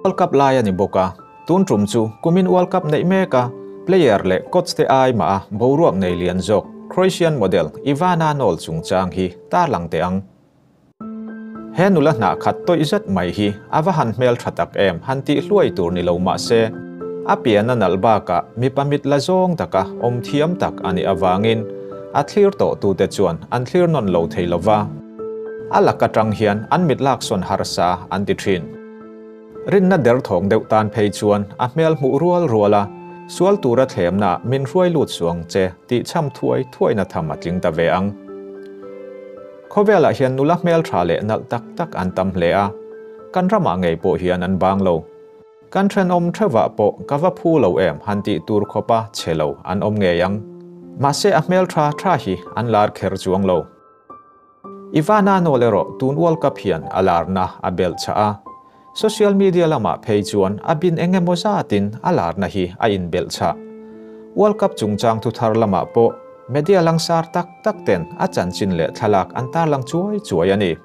World Cup lai a ni bawk a, tun tum chu kumin World Cup neih mek a, player leh coach te ai mah a boruak nei lian zawk Croatian model Ivana Knoll chungchang hi tarlang teh ang. He nula hnah khat tawih zet mai hi a va han hmel tha tak em han tih hluai tur ni lo mah se, a pian a nalh bakah mipa mit la zawng taka awm thiam tak a nih avangin a thlir tawh tute chuan an thlir nawn lo thei lo va, a lak atang hian an mit laksawn harsa an ti thin. Rinna derthawng deuh tan phei chuan a hmel hmuh rual rual a, sual tura thlemna min hruai lut suang che tih chham thuai thuaina tham a tling ta ve ang. Khawvelah hian nula hmel tha leh nalh tak tak an tam hle a, kan ramah ngei pawh hian an bang lo. Kan thenawm theuhah pawh ka va phu lo em han tih tur khawpa chhe lo an awm ngei ang. Mahse a hmel tha tha hi an lar kher chuang lo. Ivana Knoll erawh tun World Cup hian a larna a belh chah a, social media lamah phei chuan a bin eng emaw zatin a larna hi a inbelh chah. World Cup chungchang thuthar lamah pawh media langsar tak tak ten a chanchin leh thlalak an tarlang chuai chuai a ni.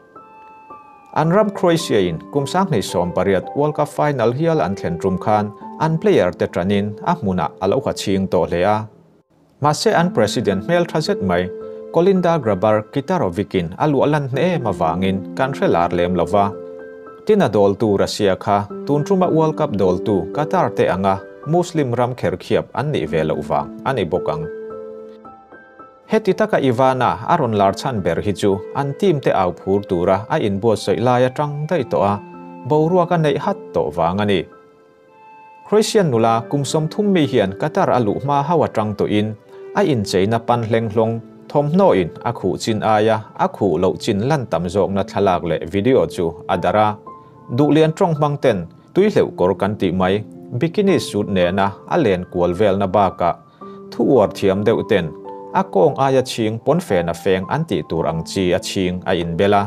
An ram Croatia in kum 2018 World Cup final hial an thlen tum khan an player te tanin a hmunah a lo ha ching tawh hle a. Mahse an President hmel tha zet mai Kolinda Grabar Kitarovic-in a luah lan hne em avangin kan hre lar lem lo va. Tin a dawltu Russia kha tun tuma World Cup dawltu Qatar te anga Muslim ram kherkhiap an nih ve loh vang a ni bawk ang. Heti taka Ivana a rawn lar chhan ber hi chu an team te au phur tura a inbuatsaih lai atang daih tawh a, boruak a neih hat tawh vang a ni. Croatian nula kum 30 mi hian Qatar a luh hma hau atang tawhin a incheina pan hleng hlawng thawmhnaw in a khuh chin aia a khuh loh chin lan tam zawkna thlalak leh video chu a darh a. Duhlian tawng hmang ten tui hleuh kawr kan tih mai bikini suit nena a len kual velna bakah thu uar thiam deuh ten a kawng aia chhing pawnfen a feng an tih tur ang chi a chhing a inbel a.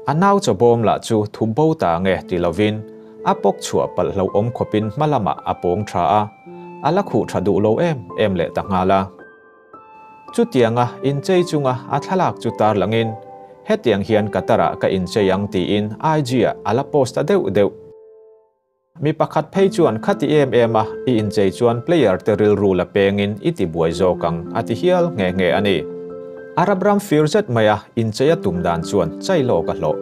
A nau chawbawm lah chu thu bo ta nge ti lovin a pawk chhuah palh hlauhawm khawpin hma lamah a pawng tha a, a la khuh tha duh lo em em leh ta nghal a. Chutianga inchei chunga a thlalak chu tarlangin hetiang hian Qatar-ah ka inchei ang tiin IG-ah a la post ta deuh deuh. Mi pakhat phei chuan khati em em a, i inchei chuan player te rilru la pengin i ti buai zawk ang a ti hial nghe nghe a ni. Arab ram fir zet mai a inchei a tum dan chuan chai lawk a hlawh.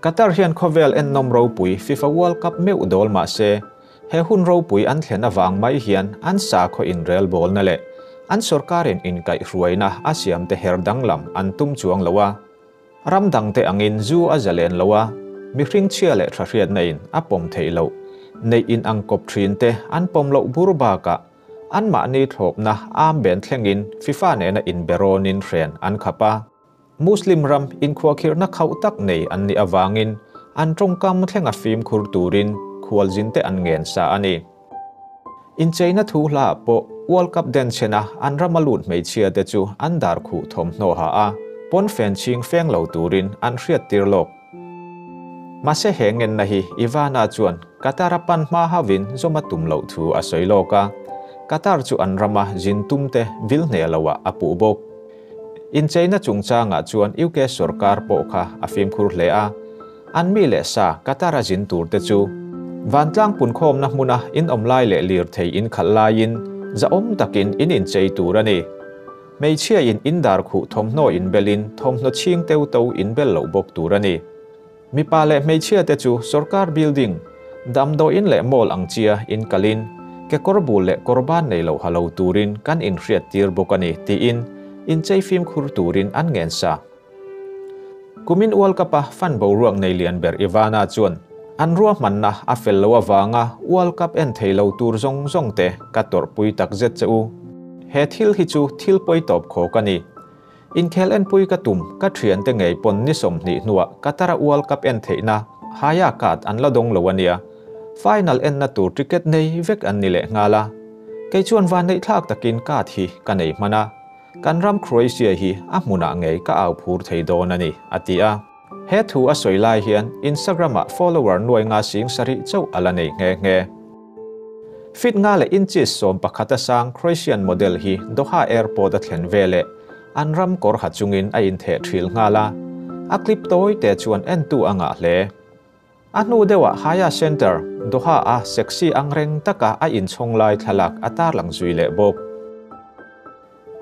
Qatar hian khawvel ennawm ropui FIFA World Cup meuh dawl mah se, he hun ropui an thlen avang mai hian an sakhaw inrelbawlna leh an sorkarin inkaihhruaina a siamte her danglam an tum chuang lo a. Ram dangte angin zu a zalen lo a, mihring chhia leh tha hriatna in a pawm theih loh, neih in ang kawp thin te an pawm loh bur bakah anmahni thlawpna am ben thlengin FIFA nena inberawnin hren an khap a. Muslim ram inkhuahkhirhna khauh tak nei an nih avangin an tawngkam thlenga fimkhur turin khualzin te an ngen sa a ni. Incheina thu hla ah pawh World Cup den chhena an rama lut hmeichhia te chu an dar khuh thawmhnaw ha a, pawnfen chhing feng lo turin an hriat tir lawk. Mahse he ngenna hi Ivana chuan Qatar a pan hma hauhin zawm a tum loh thu a sawi lawk a, Qatar chu an rama zin tum te vil hneh loah a puh bawk. Incheina chungchangah chuan UK sorkar pawh kha a fimkhur hle a, An mi leh sa Qatar a zin tur te chu vantlang punkhawmna hmuna in awm lai leh lirthei in khalh laiin zahawm takin in inchei tur a ni. Hmeichhia in in dar khuh thawmhnaw inbelin thawmhnaw chhing teu to inbel loh bawk tur a ni. Mipa leh hmeichhia te chu sorkar building, damdawiin leh mall ang chia in kalin kekawr bul leh kawr ban nei loh ha lo turin kan inhriat tir bawk a ni tiin inchei fimkhur turin an ngen sa. Kumin World Cup-a fan boruak nei lian ber Ivana chuan an ruahmanna a fel lo avanga World Cup en thei lo tur zawng zawng te ka tawrhpui tak zet che u. He thil hi chu thil pawi tawp khawk a ni. Inkhel enpui ka tum ka thiante ngei pawn ni 20 hnuah Qatar-a World Cup en theihna Haya card an la dawng lo a nia. Final enna tur ticket nei vek an ni lehnghal a. Kei chuan vanneihthlak takin card hi ka nei hman a. Kan ram Croatia hi a hmunah ngei ka au phur thei dawn a ni, a ti a. He thu a sawi lai hian Instagram-ah follower nuai nga sing sarih chauh a la nei nghe nghe. Feet nga leh inches 11 a sang Croatian model hi Doha Airport a thlen veleh an ram kawr ha chungin a intheh thil nghal a, a clip tawi te chuan entu a ngah hle. A hnu deuhah Haya Centre, Doha-a sexy angreng taka a inchhawng lai thlalak a tarlang zui leh bawk.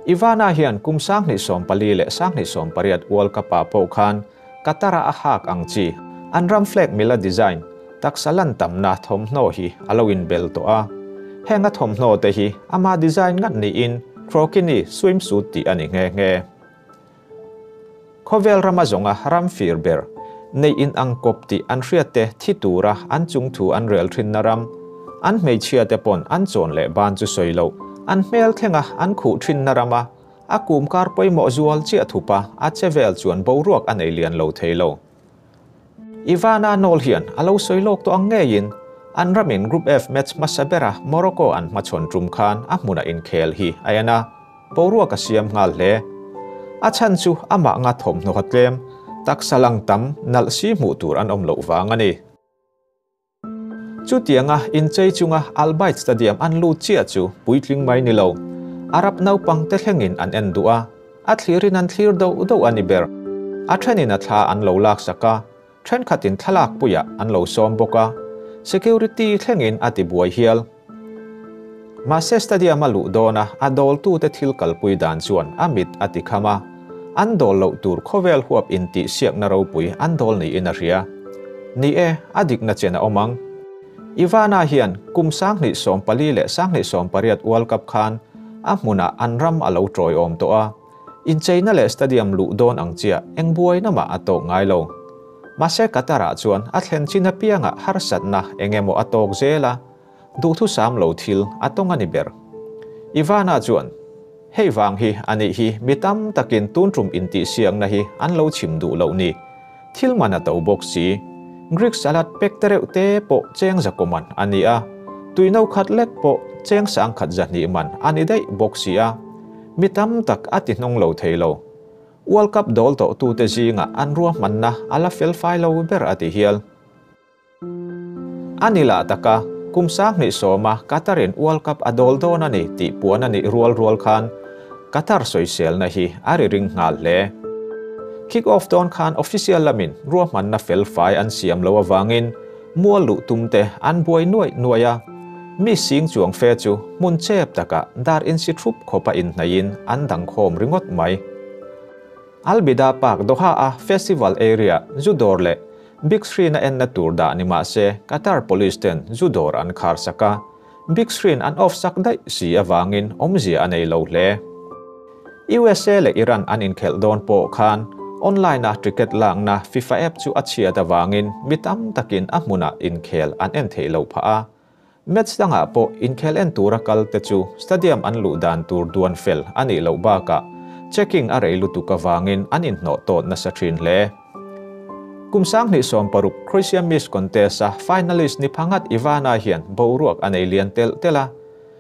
Ivana hian kum 2014 leh 2018 World Cup-ah pawh khan Qatar-a a hak ang chi, an ram flag mila design, taksa lan tamna thawmhnaw hi a lo inbel tawh a. Heng a thawmhnaw te hi ama design ngat niin Crokini swimsuit tih a ni nghe nghe. Khawvel rama zawnga ram fir ber, neih in ang kawp tih an hriat te thi tura an chungthu an rel thinna ram, an hmeichhia te pawn an chawn leh ban chu sawi loh, an hmel thlenga an khuh thinna rama a kum kar pawimawh zual chiah thupa a che vel chuan boruak a nei lian lo thei lo. Ivana Knoll hian a lo sawi lawk tawh ang ngeiin an ramin Group F match hmasa bera Morocco an hmachhawn tum khan a hmunah inkhel hi a en a, boruak a siam nghal hle. A chhan chu amah nga thawmhnaw tlem, taksa lang tam nalh si hmuh tur an awm loh vang a ni. Chutianga inchei chunga Al Bayt Stadium an lut chiah chu puitling mai ni lo, Arab naupang te thlengin an en duh a, a thlirin an thlir doh doh a ni ber. A thenin a thla an lo laksak a, thenkhatin thlalak puiah an lo sawm bawk a, security thlengin a ti buai hial. Mahse stadium a luh dawna a dawltute thil kalpui dan chuan a mit a ti kham a, an dawl loh tur khawvel huap intihsiakna ropui an dawl niin a hria. Ni e, a dikna chen a awm ang. Ivana hian kum 2014 leh 2018 World Cup khan a hmunah an ram a lo tawiawm tawh a, incheina leh stadium luh dawn ang chiah eng buaina mah a tawk ngai lo. Mahse Qatar-ah chuan a thlen chin apiangah harsatna eng emaw a tawk zel a, duhthusam lo thil a tawng a ni ber. Ivana chuan, Hei vang hi a nih hi mi tam takin tun tum intihsiakna hi an lo chim duh loh ni. Thil man a to bawk si. Greek salad pek te reuh te pawh cheng zakawm man a ni a, tui no khat lek pawh cheng sang khat zahnih man a ni daih bawk si a. Mi tam tak a ti hnawng lo thei lo. World Cup dawl tawh tute zingah an ruahmanna a la fel fai lo ber a ti hial. A ni lah taka, kum 2010-a Qatar-in World Cup a dawl dawn a ni tih puan a nih rual rual khan Qatar sawiselna hi a ri ring nghal hle. Kick off dawn khan official lamin ruahmanna fel fai an siam lo avangin mual luh tum te an buai nuaih nuaih a, mi sing chuang fe chu hmun chep takah dar insi thup khawpa inhnaihin an dang khawm ringawt mai. Al Bidda Park Doha-a festival area zu dawr leh Big screen a enna tur dah ni mah se Qatar police ten zu dawr an khar sak a, big screen an off sak daih si avangin awmzia a nei lo hle. USA leh Iran an inkhelh dawn pawh khan online a ticket lakna FIFA app chu a chhiat avangin mi tam takin a hmunah inkhel an en theih loh phah a. Match dangah pawh inkhel en tura kal te chu stadium an luh dan tur duan fel a nih loh bakah checking a rei lutuk avangin an inhnawh tawt nasa thin hle. Kum 2016 Croatia Miss Contest-a finalist ni phangat Ivana hian boruak a nei lian telh telh a,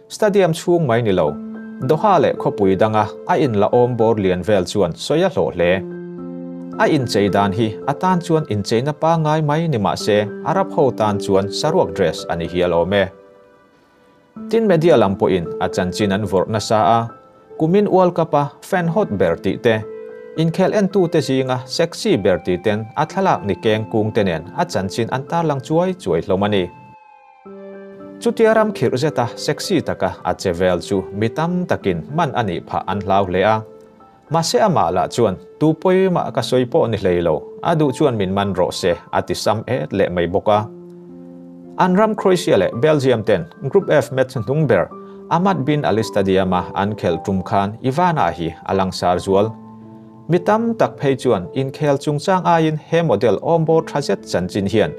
stadium chhung mai ni lo, Doha leh khawpui danga a inla awm bawr lian vel chuan sawi a hlawh hle. A inchei dan hi a tan chuan incheina pangngai mai ni mah se Arab ho tan chuan saruak dress a ni hial awm e. Tin media lam pawhin a chanchin an vawrh nasa a, kumin World Cup-a fan hot ber tih te, inkhel entute zinga sexy ber tih ten a thlalak ni keng kung te nen a chanchin an tarlang chuai chuai hlawm a ni. Chutia ram khirh zeta sexy taka a che vel chu mi tam takin man a nih phah an hlau hle a. Mahse amah lah chuan tu pawimah ka sawi pawh ni hlei lo, a duh chuan min man rawh se a ti sam et leh mai bawk a. An ram Croatia leh Belgium ten Group F match hnung ber Ahmad bin Ali Stadium-a an khelh tum khan Ivana hi a langsar zual. Mi tam tak phei chuan inkhel chungchang aiin he model awmbawr tha zet chanchin hian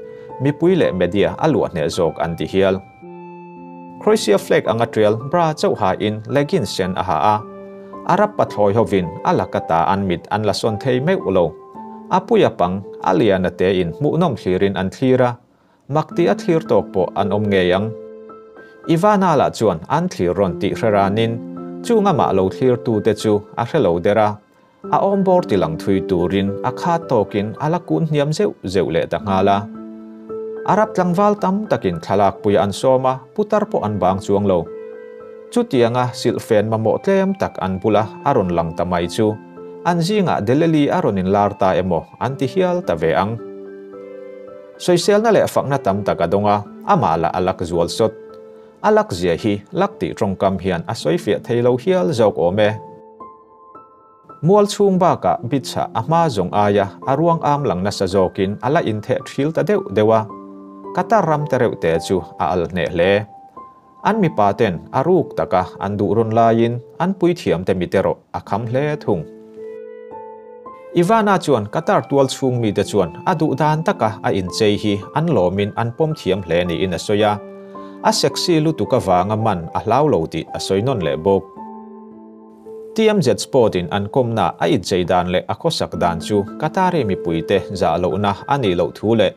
mipui leh media a luah hneh zawk an ti hial. Croatia flag anga tial bra chauh hain leggings sen a ha a, Arab pathlawi hovin a laka ta an mit an la sawn thei meuh lo. A puia pang, a liana tein hmuhnawm thlirin an thlir a, mak tih a thlir tawk pawh an awm ngei ang. Ivana lah chuan an thlir rawn tih hre ranin chung amah lo thlir tute chu a hre lo der a, a awmbawr ti lang thui turin a khat tawkin a la kun hniam zeuh zeuh leh ta nghal a. Arab tlangval tam takin thlalak pui an sawm a, putar pawh an bang chuang lo. Chutianga silhfen mamawh tlem tak an bula a rawn lang ta mai chu an zingah Deleli a rawn inlar ta emaw an ti hial ta ve ang. Sawiselna leh fakna tam tak a dawng a, amah lah a lak zual sawt. A lak zia hi lak tih tawngkam hian a sawifiah thei lo hial zawk awm e. Mual chhung bakah Bitsa a hma zawng aia a ruang am lang nasa zawkin a la intheh thil ta deuh deuh a, Qatar ram te reuh te chu a al hneh hle. An mipa ten a ruk taka an duh rawn laiin an puithiam te mit erawh a kham hle thung. Ivana chuan Qatar tual chhung mite chuan a duh dan taka a inchei hi an lawmin an pawm thiam hle niin a sawi a, a sexy lutuk avanga man a hlau lo tih a sawi nawn leh bawk. TMZ Sport in an kawmna a inchei dan leh a khawsak dan chu Qatari mipuite zah lohna a nih loh thu leh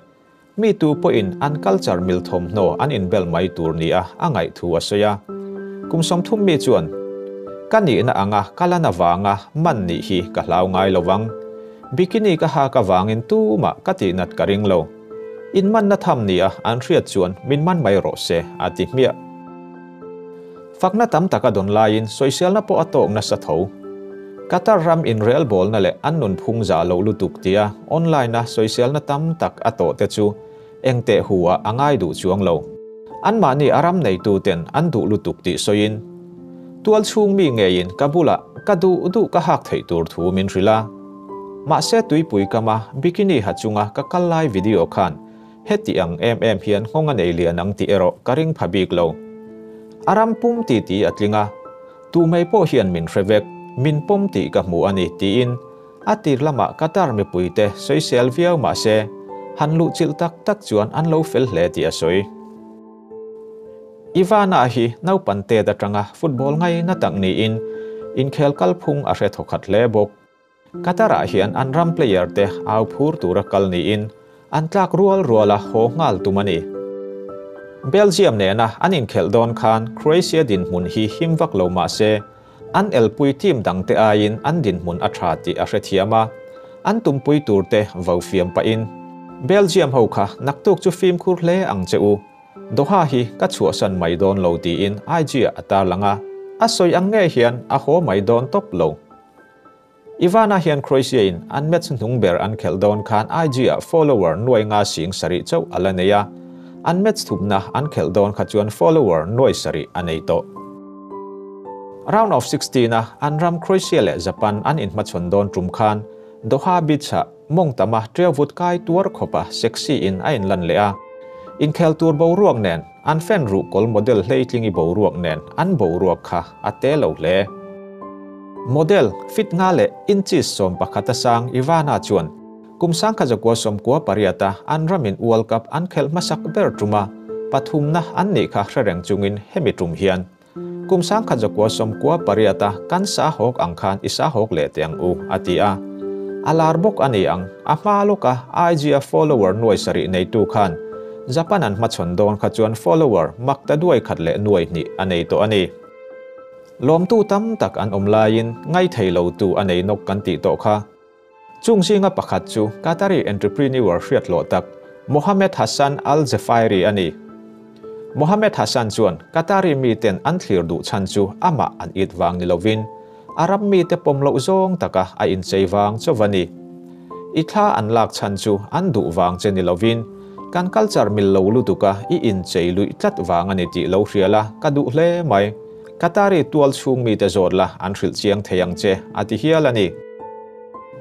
Mi tu pawhin an culture mil thawmhnaw an inbel mai tur nia a ngaih thu a sawi a. Kum 30 mi chuan, Ka nihna anga ka lan avanga man nih hi ka hlau ngai lo vang. Bikini ka hak avangin tumah ka tihnat ka ring lo. Inmanna tham nia an hriat chuan min man mai rawh se, a ti hmiah. Fakna tam tak a dawn laiin sawiselna pawh a tawk nasa tho. Qatar ram inrelbawlna leh an nunphung zah loh lutuk tia online-a sawiselna tam tak a tawh te chu eng teh hu ah a ngai duh chuang lo. Anmahni a ram neituten an duh lutuk tih sawiin, Tual chhung mi ngeiin ka bulah ka duh duh ka hak theih tur thu min hrilh a. Mahse tuipui kama bikini ha chunga ka kal lai video khan Heti ang em em hian nghawng a nei lian ang tih erawh ka ring pha bik lo. A ram pum ti ti a tling a, tu mai pawh hian min hre vek, min pawm tih ka hmu a ni tiin a tir lamah Qatar mipuite sawisel viau mah se, han luhchilh tak tak chuan an lo fel hle tih a sawi. Ivana hi naupan tet atanga football ngaina tak niin inkhel kalphung a hre thawkhat hle bawk. Qatar-ah hian an ram player te au phur tura kal niin an tlak rual ruala haw nghal tum a ni. Belgium nena an inkhelh dawn khan Croatia dinhmun hi him vak lo mah se, an elpui team dangte aiin an dinhmun a tha tih a hrethiam a, an tumpui turte vo fiam pahin, Belgium ho kha naktuk chu fimkhur hle ang che u, Doha hi ka chhuahsan mai dawn lo tiin IG-ah a tarlang a, a sawi ang ngei hian a haw mai dawn tawp lo. Ivana hian Croatia in an match hnung ber an khelh dawn khan IG ah follower nuai nga sing sarih chauh a la nei a, an match thumna an khelh dawn kha chuan follower nuai sarih a nei tawh. Round of 16 a an ram Croatia leh Japan an inhmachhawn dawn tum khan Doha Beach ah mawng tama ṭiau vut kai tuar khawpa sexy in a inlan leh a, inkhel tur boruak nen an fan ruhkawl model hleitlingi boruak nen an boruak kha a te lo hle. Model fit nga leh inches 11 a sang Ivana chuan kum 1998 a an ramin World Cup an khelh hmasak ber tuma pathumna an nih kha hre reng chungin hemi tum hian Kum 1998 a kan sa hawk ang khan i sa hawk leh teh ang u, a ti a. A lar bawk a ni ang, a hma lawka IG a follower nuai sarih neitu khan Japan an hmachhawn dawn kha chuan follower mak ta duai khat leh nuai hnih a nei tawh a ni. Lawmtu tam tak an awm laiin ngaithei lotu a nei nawk kan tih tawh kha. Chung zinga pakhat chu Qatari entrepreneur hriat hlawh tak Mohammed Hassan Al Jefairi a ni. Mohammed Hassan chuan Qatari miten an thlir duh chhan chu amah an it vang ni lovin a ram mite pawm loh zawng taka a inchei vang chauh a ni. I thla an lak chhan chu an duh vang che ni lovin kan culture mil lo lutuka i inchei luih tlat vang a ni tih lo hria la ka duh hle mai. Qatari tual chhung mite zawt la an hrilh chiang thei ang che, a ti hial a ni.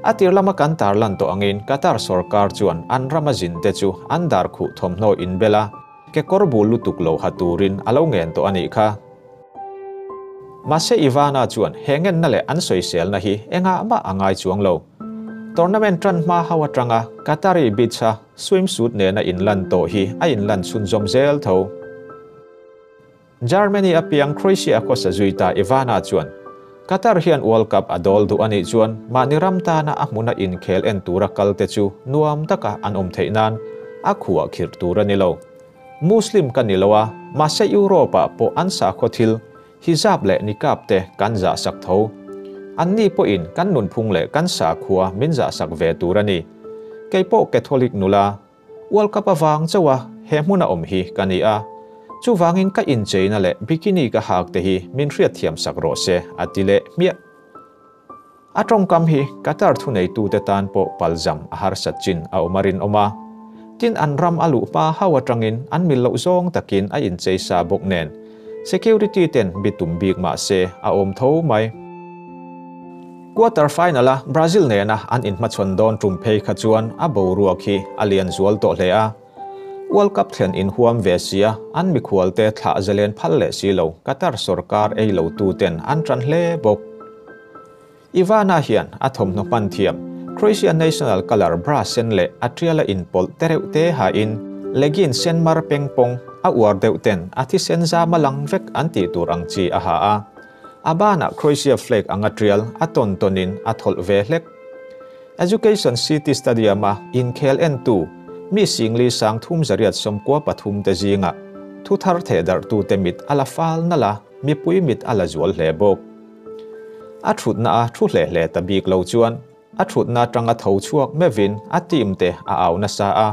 A tir lama kan tarlan tawh angin Qatar sorkar chuan an rama zinte chu an dar khuh thawmhnaw inbel a, kekawr bul lutuk lo ha turin a lo ngen tawh a nih kha. Mahse Ivana chuan he ngenna leh an sawiselna hi engah mah a ngai chuang lo. Tournament tan hma ho atanga Qatari beach-a swimsuit nena inlan tawh hi a inlan chhunzawm zel tho. Germany a piang Croatia a khawsa zui ta Ivana chuan Qatar hian World Cup a dawl duh a nih chuan mahni ram tana a hmuna inkhel en tura kal te chu nuam taka an awm theih nan a khuah khirh tur a ni lo. Muslim ka ni lo a, mahse Europe-ah pawh an sakhaw thil, hijab leh niqab te kan zahsak tho. Anni pawhin kan nunphung leh kan sakhua min zahsak ve tur a ni. Kei pawh Catholic nula, World Cup avang chauh a he hmuna awm hi ka ni a, chuvangin ka incheina leh bikini ka hak te hi min hriatthiam sak rawh se, a ti leh hmiah. A tawngkam hi Qatar thuneitute tan pawh palzam a harsat chin a awm a rinawm a. Tin an ram a luh hma hauh atangin an mil loh zawng takin a inchei sa bawk nen security ten bitum bik mah se a awm tho mai. Quarter final a Brazil nena an inhmachhawn dawn tum phei kha chuan a boruak hi a lian zual tawh hle a. World Cup thlen inhuam ve sia an mikhualte thlah zalen phal leh si lo Qatar sorkar ei lo tu ten an tan hle bawk. Ivana hian a thawmhnaw hman thiam Croatia national colour bra sen leh a tiala inpawlh tereuh te ha in leggings sen mar peng pawng a uar deuh ten a thisen zam a lang vek an tih tur ang chi a ha a. A banah Croatia flag anga tial a tawn tawnin a thawlh ve hlek. Education City Stadium-a inkhel entu mi singli 3393 te zingah thu thar theh darhtute mit a la fal nalh a, mipui mit a la zual hle bawk. A thutna a thu hle hle ta bik lo chuan a thutna atanga tho chhuak meuhin a team te a au nasa a.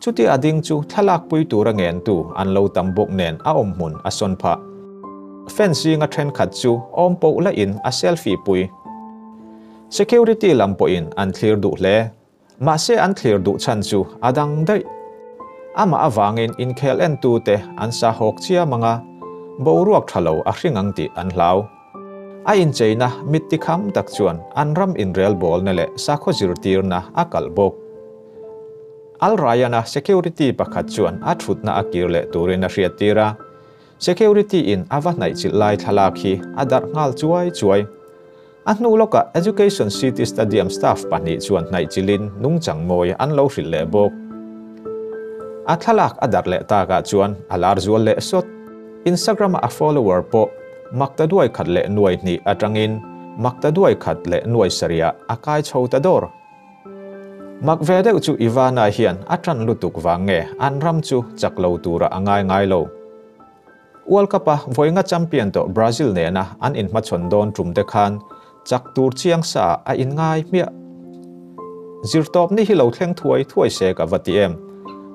Chuti a ding chu thlalak pui tura ngentu an lo tam bawk nen a awm hmun a sawn phah. Fans zinga thenkhat chu awm poh lahin a selfie pui. Security lam pawhin an thlir duh hle. Mahse an thlir duh chhan chu a dang daih. Amah avangin inkhel entute an sa hawk chiam anga boruak tha lo a hring ang tih an hlau. A incheina mit tikham tak chuan an ram inrel bawlna leh sakhaw zirtirna a kalh bawk. Al Rayyan-a security pakhat chuan a thutna a kir leh turin a hriattir a, security in a va hnaih chilh lai thlalak hi a darh nghal chuai chuai. A hnu lawkah Education City Stadium staff pahnih chuan hnaih chilhin nungchang mawi an lo hrilh leh bawk. A thlalak a darh leh takah chuan a lar zual leh sawt. Instagram-a a follower pawh makta duai khat leh nuai hnih atangin makta duai khat leh nuai sarihah a kai chho ta dawr. Mak ve deuh chu Ivana hian a tan lutuk vang nge an ram chu chak lo tura a ngai ngai lo. World Cup-a vawiinga champion tawh Brazil nena an inhmachhawn dawn tum te khan chak tur chiang sa a inngai hmiah. Zirtawp ni hi lo thleng thuai thuai se ka va ti em.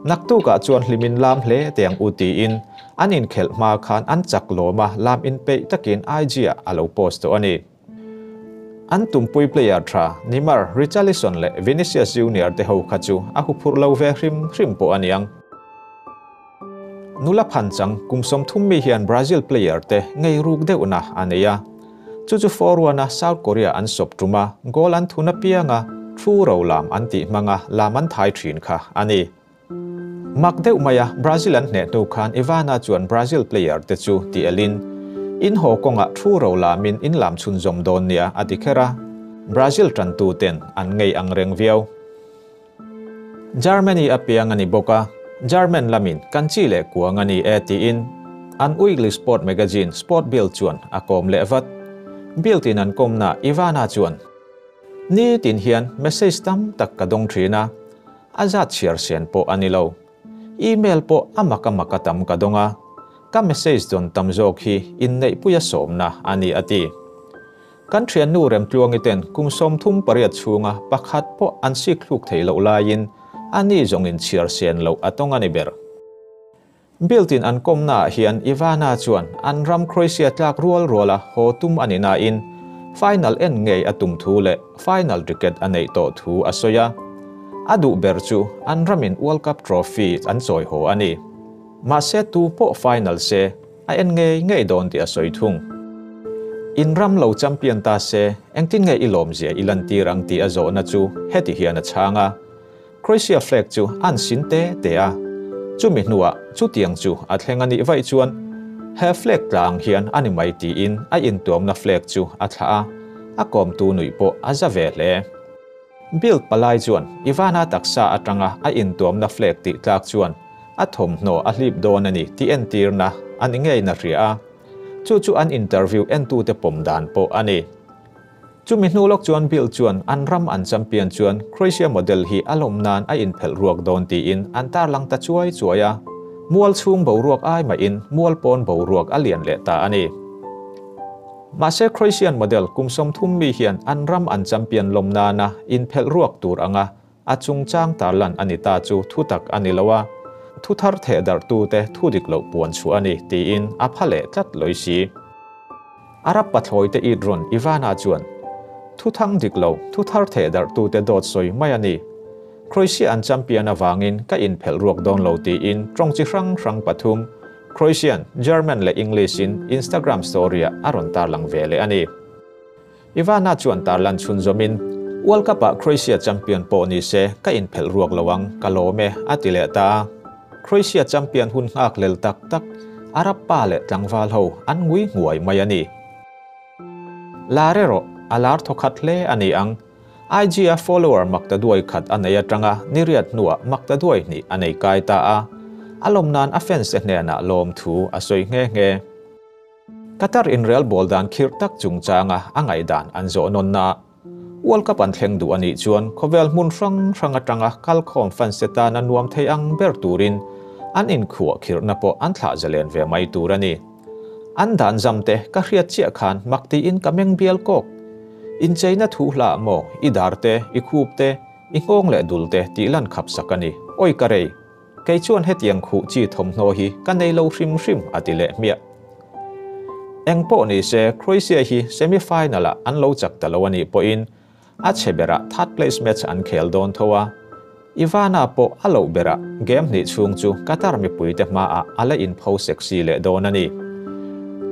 Naktukah chuan hlimin lam hle teh ang u tiin an inkhelh hma khan an chak lawm a lam inpeih takin IG-ah a lo post tawh a ni. An tumpui player tha Neymar, Richarlison leh Vinicius Junior te ho kha chu a huphurh lo ve hrim hrim pawh a niang. Nula phanchang kum 30 mi hian Brazil player te ngei ruk deuhna a nei a. Chu chu forward-a South Korea an sawp tum a, goal an thun apianga thu ro lam an tih hmanga lam an thai thin kha a ni. Mak deuh mai a, Brazil an hneh hnu khan Ivana chuan Brazil player te chu ti elin, In haw kawngah thu ro lamin in lam chhunzawm dawn nia a ti kher a, Brazil tantu ten an ngei ang reng viau. Germany a piang a ni bawk a, German lamin kan chi leh kuang a ni e tiin an weekly sport magazine Sport Bild chuan a kawm leh vat. Bild in an kawmna Ivana chuan, Ni tin hian message tam tak ka dawng thin a, a zat chhiar sen pawh a ni lo. Email pawh a mak a mak a tam ka dawng a, ka message dawn tam zawk hi inneihpuia sawmna a ni a ti. Kan thiannu Remtluangi ten kum 38 chhunga pakhat pawh an sik thluk thei loh laiin a ni zawngin chhiar sen loh a tawng a ni ber. Bild-in an kawmnaah hian Ivana chuan an ram Croatia tlak rual ruala haw tum a ni nain final en ngei a tum thu leh final ticket a neih tawh thu a sawi a. A duh ber chu an ramin World Cup trophy an chawi haw a ni. Mahse tu pawh final se a en ngei ngei dawn tih a sawi thung. In ram lo champion ta se engtin nge i lawmzia i lantir ang tih a zawhna chu heti hian a chhang a. Croatia flag chu an sin te te a, chumi hnuah chutiang chu a thleng a nih vaih chuan he flag tlang hian a ni mai tiin a intuamna flag chu a thlah a, a kawmtu nuih pawh a za ve hle. Bild palai chuan Ivana taksa atanga a intuamna flag tih tlak chuan a thawmhnaw a hlip dawn a ni tih entirna a ni ngei na hria a, chu chu an interview entute pawm dan pawh a ni. Chumi hnu lawk chuan Bild chuan an ram an champion chuan Croatia model hi a lawm nan a inphelh ruak dawn tiin an tarlang ta chuai chuai a, mual chhung boruak ai mahin mual pawn boruak a lian leh ta a ni. Mahse Croatian model kum 30 mi hian an ram an champion lawm nana inphelh ruak tur anga a chungchang tarlan a ni ta chu thutak a ni lo a, thu thar theh darhtute thu dik loh puan chhuah a ni tiin a pha leh tlat lawih si. Arab pathlawi te it rawn Ivana chuan, Thu thang dik lo, thu thar theh darhtute dawt sawi mai a ni. Croatia an champion awangin ka inphelh ruak dawn lo tiin tawng chi hrang hrang pathum Croatian, German leh English in Instagram story-ah a rawn tarlang ve leh a ni. Ivana chuan tarlan chhunzawmin, World Cup-ah Croatia champion pawh ni se ka inphelh ruak lo ang, ka lawm e, a ti leh ta a. Croatia champion hun nghak lel tak tak Arab pa leh tlangval ho an ngui nguai mai a ni. Lar erawh a lar thawkhat hle a ni ang. IG-a follower maktaduai khat a nei atanga niriat hnuah maktaduai hnih a nei kai ta a, a lawm nan a fans te hnenah lawmthu a sawi nghe nghe. Qatar inrel bawl dan khirh tak chungchanga a ngaihdan an zawh nawnna World Cup an thleng duh a nih chuan khawvel hmun hrang hrang atanga kalkhawm fans te tana nuam thei ang ber turin an inkhuah khirhna pawh an thlah zalen ve mai tur a ni. An dan zam te ka hriat chiah khan mak tiin ka meng bial kawk. Incheina thu hlah maw, i dar te, i khup te, i nghawng leh dul te tih lan khap sak a ni. Awi ka rei, kei chuan hetiang khuh chi thawmhnaw hi ka nei lo hrim hrim a ti leh hmiah. Eng pawh ni se, Croatia hi semi final ah an lo chak ta lo a nih pawhin a chhe berah third place match an khel dawn tho a, Ivana pawh a loh berah game hnih chhung chu Qatar mipuite hmaah a la inpho sexy leh dawn a ni.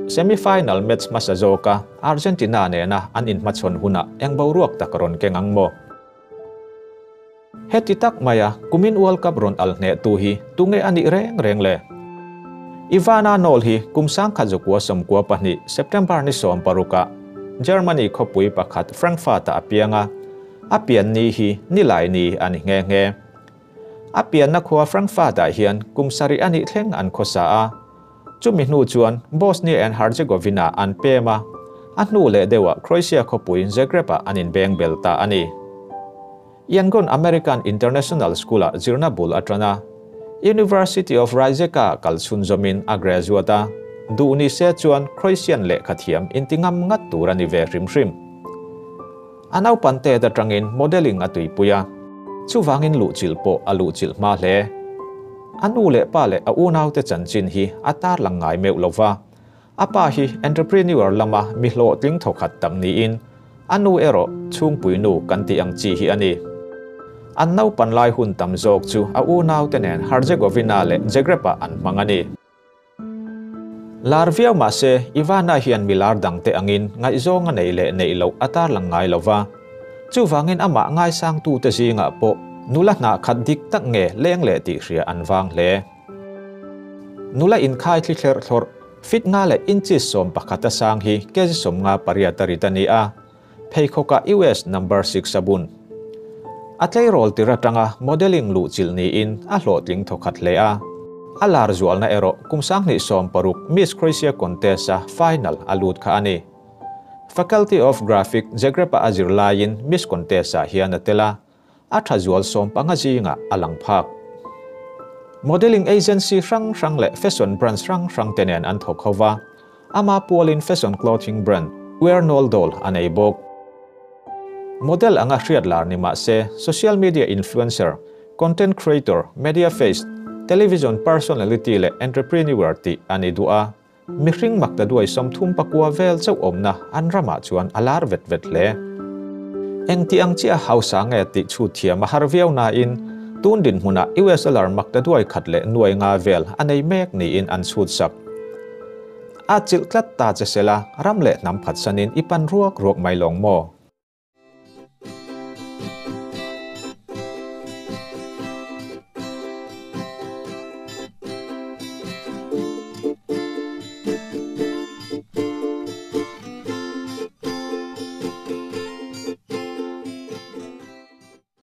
Semi-final match hmasa zawka Argentina nena an inhmachhawn hunah eng boruak tak rawn keng ang maw? Heti tak maia kumin World Cup rawn al hnehtu hi tunge a nih reng reng le? Ivana Knoll hi kum 1992 September ni 16-ah Germany khawpui pakhat Frankfurt-ah a piang a, a pian ni hi Nilai ni a ni nghe nghe. A pianna khua Frankfurt-ah hian kum sarih a nih thleng an khawsa a, chumi hnu chuan Bosnia and Herzegovina an pem a, a hnu leh deuhah Croatia khawpui Zagreb-ah an inbeng bel ta a ni. Yangon American International School-ah zirna bul a tan a, University of Rijeka kal chhunzawmin a graduate a, duh ni se chuan Croatian lehkha thiam inti ngam ngat tur a ni ve hrim hrim. A naupan tet atangin modelling a tuipui a, chuvangin luhchilh pawh a luhchilh hma hle. A nu leh pa leh a unaute chanchin hi a tarlang ngai meuh lova, A pa hi entrepreneur lama mi hlawhtling thawkhat tak niin, a nu erawh chhungpui nu kan tih ang chi hi a ni. An naupan lai hun tam zawk chu a unaute nen Herzegovina leh Zagreb-ah an hmang a ni. Lar viau mah se, Ivana hian mi lar dangte angin ngaihzawng a neih leh neih loh a tarlang ngai lo va. Chuvangin amah ngaisangtute zingah pawh nula hnah khat dik tak nge leng leh tih hria an vang hle. Nula inkhai thli thlerh thlawrh, fit nga leh inches 11 a sang hi kg 58 a rit a ni a, pheikhawkah US number six a bun. A tleirawl tir atanga modelling luhchilh niin a hlawhtling thawkhat hle a. A lar zualna erawh kum 2016 Miss Croatia contest-a final a lut kha a ni. Faculty of Graphic, Zagreb-a a zir laiin Miss contest-ah hian a tel a, A tha zual 15 zingah a lang phak. Modelling agency hrang hrang leh fashion brands hrang hrang te nen an thawk ho va, ama pualin fashion clothing brand Wear Noll Doll a nei bawk. Model anga hriat lar ni mah se, social media influencer, content creator, media face, television personality leh entrepreneur tih a ni duh a. Mihring maktaduai 39 vel chauh awmna an ramah chuan a lar vet vet hle. Engti ang chiah hausa nge tih chhut thiam a har viau nain tun dinhmunah US dollar maktaduai khat leh nuai nga vel a nei mek niin an chhut sak. A chilh tlat ta che sela ram leh hnam phatsanin i pan ruak ruak mai lawng maw?